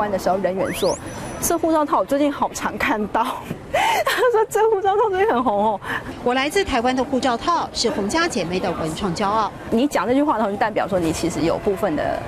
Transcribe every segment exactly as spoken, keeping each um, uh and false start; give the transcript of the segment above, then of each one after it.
关的时候，人员说：“这护照套我最近好常看到。”他说：“这护照套最近很红哦。”“我来自台湾的护照套是洪家姐妹的文创骄傲。”你讲这句话的话，就代表说你其实有部分的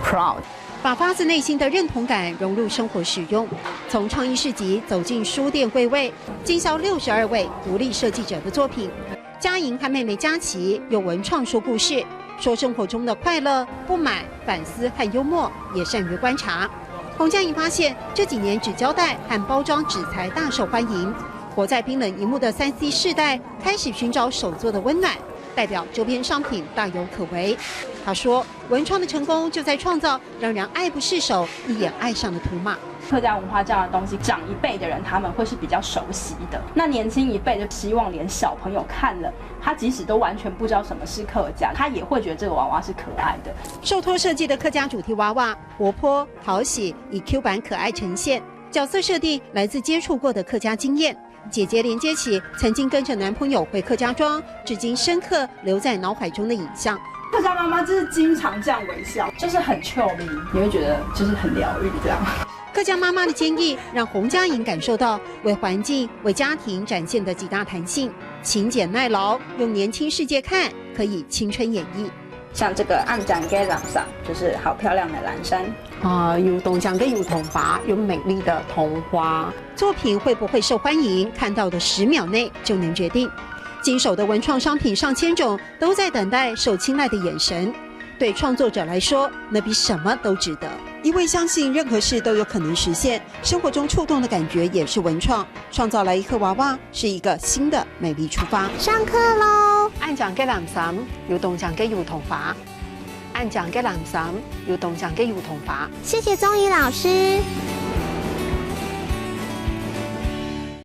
proud。把发自内心的认同感融入生活使用，从创意市集走进书店柜位，经销六十二位独立设计者的作品。嘉莹和妹妹佳琪用文创说故事，说生活中的快乐、不满、反思和幽默，也善于观察。洪嘉莹发现，这几年纸胶带和包装纸材大受欢迎，活在冰冷荧幕的三 C 世代开始寻找手作的温暖，代表周边商品大有可为。她说，文创的成功就在创造让人爱不释手、一眼爱上的图码。客家文化这样的东西，长一辈的人他们会是比较熟悉的，那年轻一辈就希望连小朋友看了，他即使都完全不知道什么是客家，他也会觉得这个娃娃是可爱的。受托设计的客家主题娃娃，活泼、讨喜，以 Q 版可爱呈现。角色设定来自接触过的客家经验。姐姐连接起曾经跟着男朋友回客家庄，至今深刻留在脑海中的影像。客家妈妈就是经常这样微笑，就是很 chill 咪，你会觉得就是很疗愈这样。客家妈妈的坚毅，让洪嘉莹感受到为环境、为家庭展现的极大弹性。勤俭耐劳，用年轻世界看，可以青春演绎。像这个暗展 gay 染上，就是好漂亮的蓝衫。啊，有东江的油桐花，有美丽的桐花。作品会不会受欢迎，看到的十秒内就能决定。经手的文创商品上千种，都在等待受青睐的眼神。对创作者来说，那比什么都值得。因为相信任何事都有可能实现，生活中触动的感觉也是文创。创造来一个娃娃，是一个新的美丽出发。上课喽！暗讲个蓝衫，有东讲个油桐花。暗讲个蓝衫，有东讲个油桐花。谢谢钟怡老师。